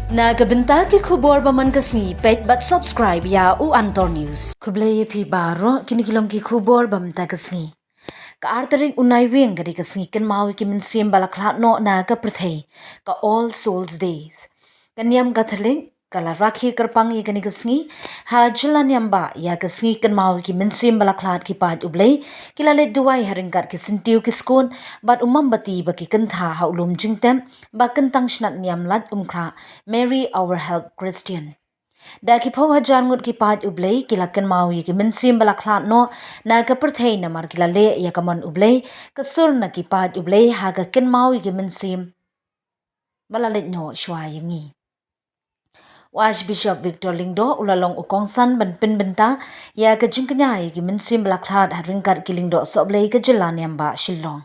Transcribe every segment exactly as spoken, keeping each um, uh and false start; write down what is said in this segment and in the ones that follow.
Na ka bynta ki khubor ba man ka sngi, peit bad subscribe ïa u Antor News. Khublei ïa phi baroh, kine ki long ki khubor ba mynta ka sngi. Ka ar tarik u Naiwieng ka dei ka sngi kynmaw ïa ki mynsiem ba la khlad noh na ka pyrthei, ka All Souls Days. Ka niam Katholik ka la rakhe kyrpang ïa kane ka sngi ha jylla niam ba ïa ka sngi kynmaw ïa ki mynsiem ba la khlad ki paid U Blei, ki la leit duwai ha ryngkat ki syntiew ki skun bad u mombati ba ki kyntha ha u lum jingtep ba kyntang shnat niam Laitumkhrah Mary Our Help Christian. Da ki phew hajar ngut ki paid U Blei ki la kynmaw ïa ki mynsiem ba la khlad noh na ka pyrthei namar ki la leh ïa ka mon U Blei, ka sur na ki paid U Blei ha ka kynmaw ïa ki mynsiem ba la leit noh shuwa ïa ngi. U Archbishop Victor Lyngdoh u la long u kongsan ban pynbynta ïa ka jingkñia ïa ki mynsiem ba la khlad ha ryngkat ki lyngdoh sohblei ka jylla niam ba Shillong.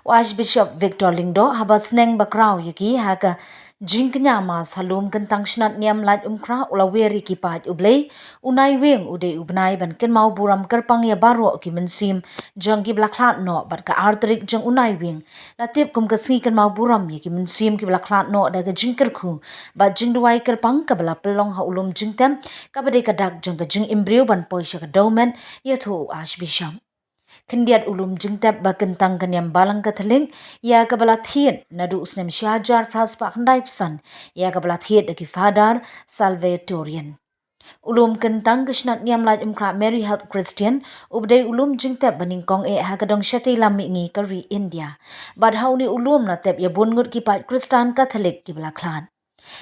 U Archbishop Victor Lyngdoh haba sneng ba kraw ïa ki ha ka jingkñia mass ha lum kyntang shnat niam Laitumkhrah u la wer ïa ki paid U Blei. U Naiwieng u dei u bnai ban kynmaw burom kyrpang ïa baroh ki mynsiem jong ki ba la khlad noh bad ka ar tarik jong u Naiwieng la tip kum ka sngi kynmaw burom ïa ki mynsiem ki ba la khlad noh da ka jingkyrkhu bad jingduwai kyrpang kaba la pynlong ha u lum jingtep kaba dei ka dak jong ka jingim briew ban poi sha ka dewmet, ïathuh u Archbishop. Khyndiat u lum jingtep ba kyntang ka niam Balang Katholik ïa kaba la thied naduh u snem shi hajar phra spah khyndai phew san ïa kaba la thied da ki Father Salvatorian. U lum kyntang ka shnat niam Laitumkhrah Mary Help Christian u ba dei u lum jingtep ba nyngkong eh ha ka dong shatei lam mihngi ka ri India. Bad ha une u lum la tep ïa bun ngut ki paid Khristan Katholik ki ba la khlad.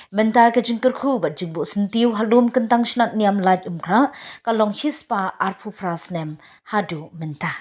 Mynta ka jingkyrkhu bad jingbuh syntiew ha lum kyntang shnat niam Laitumkhrah ka long shi spah arphew phra snem haduh mynta.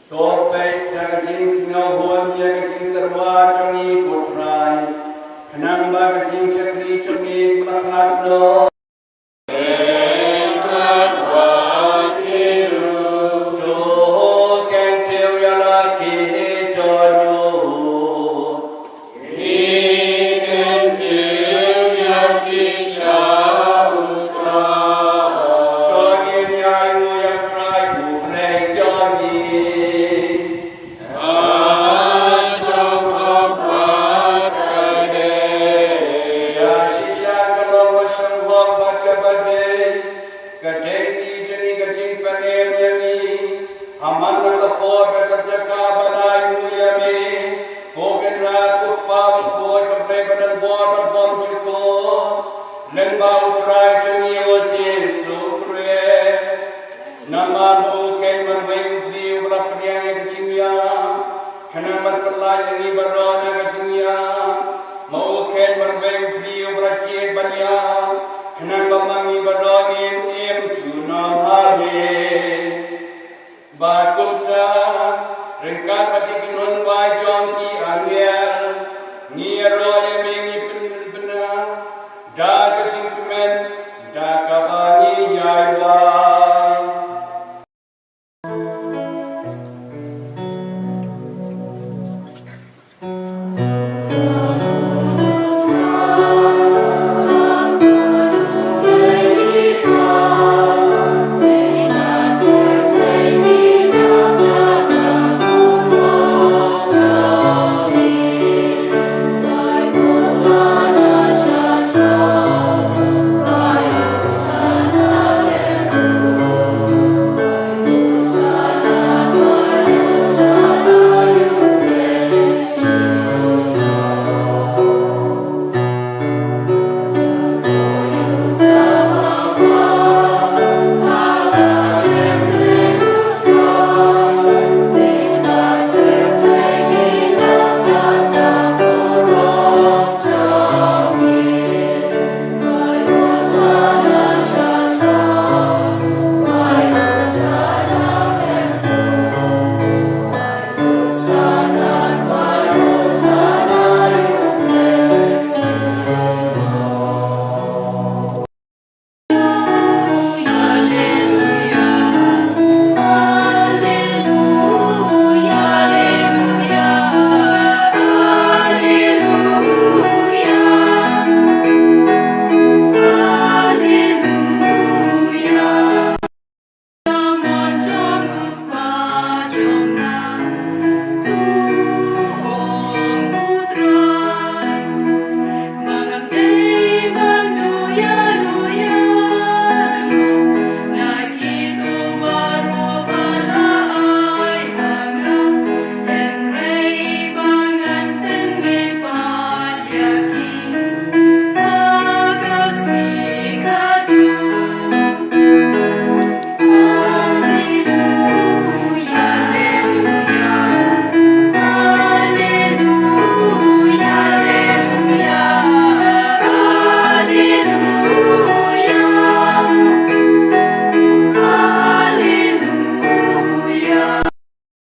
To peit da ka jingsngewhun ïa ka jingtyrwa jong ngi, ko Trai, khnang ba ka jingshakri jong ngi kan ym lah khlad noh. To kyntiew ïa la ki jong u. Bad bym jukut lyngba U Trai jong ngi U Jisu Khrist. Namar ba u khein marwei u briew ba la pdiang ïa ka jingïap, khnang ban pyllait ïa ngi baroh na ka jingïap. Ma u khein marwei u briew ba la jied ban ïap, khnang ba ma ngi baroh ngin im junom ha me. Bad kumta, ryngkat bad ki kynhun wai jong ki angel, ngi ïaroh ïa me, ngi pynbna da ka jingkmen, da kaba ngi ïai wai.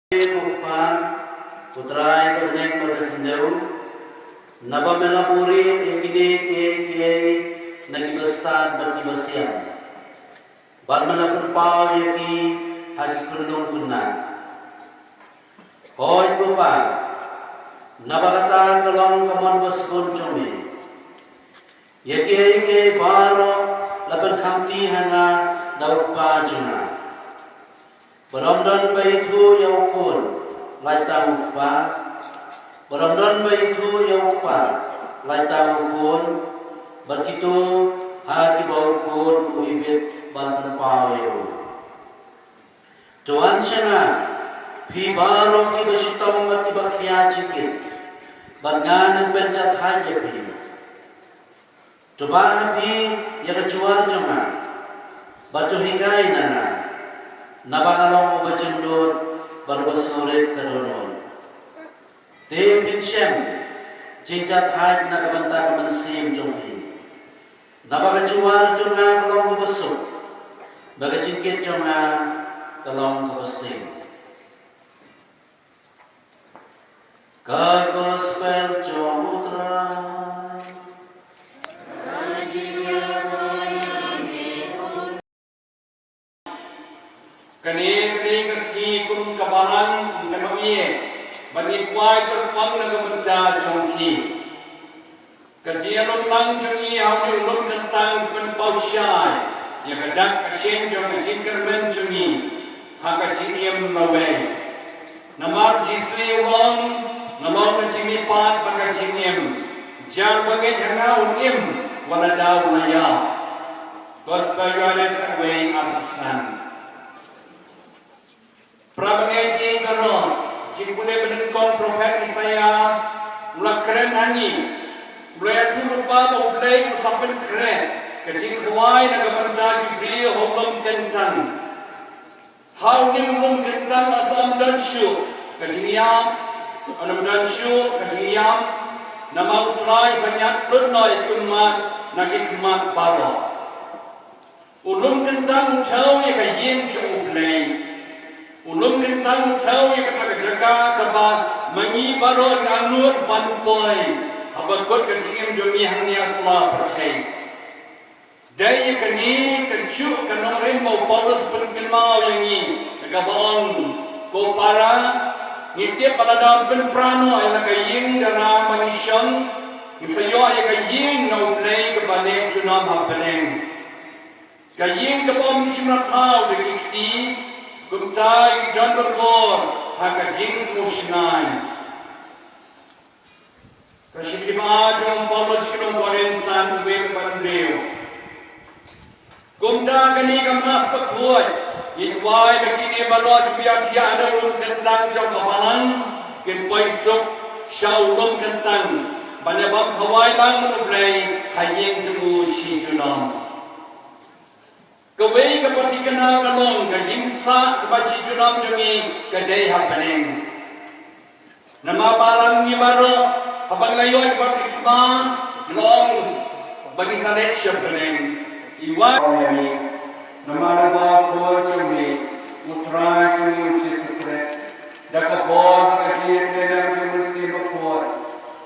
Ko Kpa, ko Trai, ka bneng bad ka khyndew, naba me la buhrieh ïa kine kiei kiei na kiba stad bad kiba siam, bad me la pynpaw ïa ki ha ki khunlung khynnah. Hooid ko Kpa, naba kata ka long ka mon ba sbun jong me. Ïa kiei kiei baroh la pynkhamti ha nga da u Kpa jong nga. Ba ym don ba ithuh ïa u Khun, lait tang u Kpa. Ba ym don ba ithuh ïa u Kpa, lait tang u Khun. Bad kito ha kiba u Khun u ibit ban pynpaw ïa u. To wan sha nga, phi baroh kiba shitom bad kiba khia jingkit, bad nga ngan pynjahthait ïa phi. To bah ha phi ïa ka jwar jong nga, bad to hikai na nga, naba nga long uba jemnud bad uba sngewrit ka dohnud. Te phin shem jingjahthait na ka bynta ka mynsiem jong phi. Naba ka jwar jong nga ka long kaba suk, bad ka jingkit jong nga ka long kaba sting. Ka Gospel jong U Trai. Kane, kane ka sngi kum ka balang, kum ka nongïaid, ban ïa kwai kyrpang na ka bynta jong ki. Ka jingïalum lang jong ngi ha une u lum kyntang ka pynpaw shai ïa ka dak ka shen jong ka jingkyrmen jong ngi ha ka jingim lawei. Namar Jisu u ong, nga long ka jingmihpat bad ka jingim. Jar bangeit ha nga un im wat la da u la ïap. Gospel Ïoannis khatwei, arphew san. Para bangeit ïeit baroh, jingpule ba nyngkong u prophet Isaïah u la kren ha ngi, u la Ba U Blei u sa pynkhreh ka jingkhawai na ka bynta ki briew ha u lum kyntang. Ha une u lum kyntang, la sa ym don shuh ka jingïap, la ym don shuh ka jingïap, namar U Trai u pynïap lut noh ïa ki ummat na ki khmat baroh. U lum kyntang u thew ïa ka ïing jong U Blei. U lum kyntang u thew ïa kata ka jaka kaba ma ngi baroh ngi angnud ban poi haba kut ka jingim jong ngi hangne ha sla pyrthei. Dei ïa kane kajuh ka nongrim ba u Paulus u pynkynmaw ïa ngi, kaba ong, ko para, ngi tip ba lada pynpra noh ïa la ka ïing dara ba ngi shong, ngi sa ïoh ïa ka ïing na U Blei kaba neh junom ha bneng. Ka ïing kaba ym shim la thaw da ki kti, kumta ngi don bor bor ha ka jingsngewshngaiñ. Ka shithi ba jong u Paulus sha ki nong Korinth san, wei bad hynriew. Kumta kane ka Mass Bakhuid, ngi duwai ba kine baroh kiba ïathiah ha u lum kyntang jong ka balang, kin poi suk sha u lum kyntang, ban ïa bam khawai lang bad U Blei ha ïing jong u shi junom. Kawei ka pyrthei kane ka long ka jingsah kaba shi junom jong ngi ka dei ha bneng. Namar ba la ngi baroh haba ngi la ïoh ïa ka baptisma, ngi long ba ngi sa leit sha bneng. Iwei namar ba u Khun jong ngi, U Trai jong ngi U Jisu Khrist, da ka bor bad ka jingïakynduh jong U Mynsiem Bakhuid,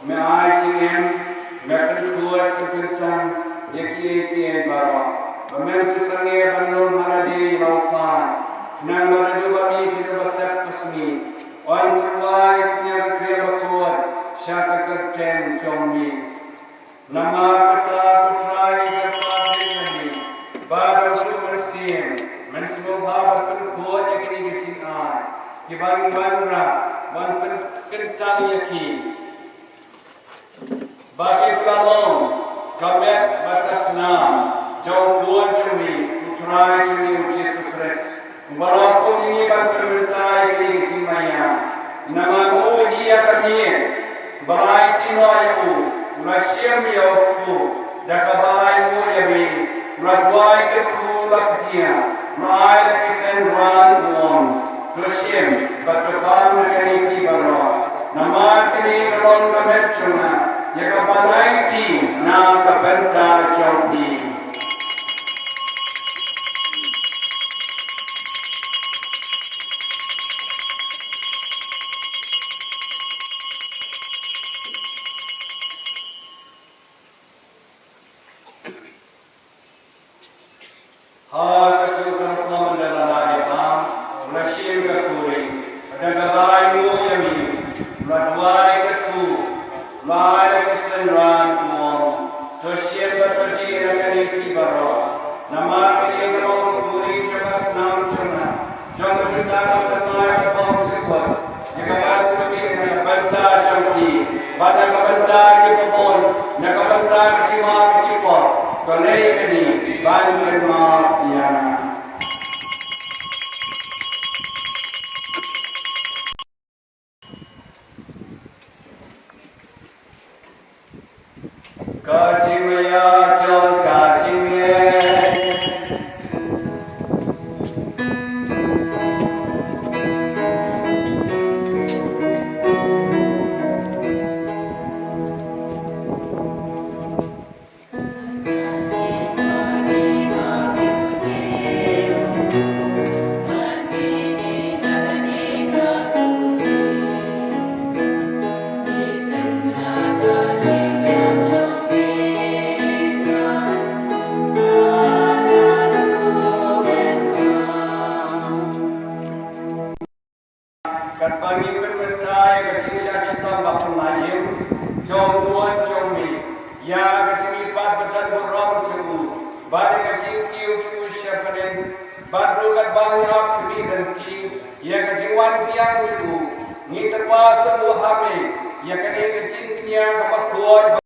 me ai jingim, me pynkhuid pynkyntang ïa kiei kiei baroh, ba men ju sangeh ban lum ha lade ïa la u Kpa, khnang ba naduh ba mih sha kaba sep ka sngi, yn tyrwa ïa ka Kynrad Bakhuid sha ka kyrteng jong me. Namar kata ko Trai, ngi kyrpad ïa kane, ba da u Mynsiem men sngewbha ban pynkhuid ïa kine ki jingai, kiban wanrah ban pynkyntang ïa ki, ba kin ïa long ka met bad ka snam jong U Khun jong ngi, U Trai jong ngi U Jisu Khrist. Uba la hukum ïa ngi ban pynmynta ïa kine ki jingmaïa. Namar u hi ïa ka miet, ba la aiti noh ïa u, u la shim ïa u kpu da kaba ai nguh ïa me, u la duwai kyrkhu, u la kdiah, u la ai la ki synran, u ong, to shim bad to bam na kane phi baroh. Namar kane ka long ka met jong nga, ïa kaba ngi aiti na ka bynta jong phi. Ha kajuh ka rukom ynda la lah ïa bam, u la shim ka kuri, bad da kaba ai nguh ïa me, u la duwai kyrkhu, u la ai la ki synran, u ong, to shim bad to dih na kane phi baroh. Namar kane ka long ka kuri jong ka snam jong nga, jong ka jutang ka thymmai kaba ym jukut, ïa kaba ngi pynmih na ka bynta jong phi bad na ka bynta kiba bun, na ka bynta ka jingma ka jingpop. To leh ïa kane ban kynmaw ïa nga. Ka jingmaïa jong ka jingngeit. Katba ngi pynmynta ïa ka jingshah shitom ba pynlait im jong u Khun jong me, ïa ka jingmihpat ba don burom jong u, bad ïa ka jingkiew jong u sha bneng, bad ruh katba ngi ap khmih lynti ïa ka jingwan biang jong u, ngi tyrwa sngewbha ha me ïa kane ka jingkñia kaba khuid.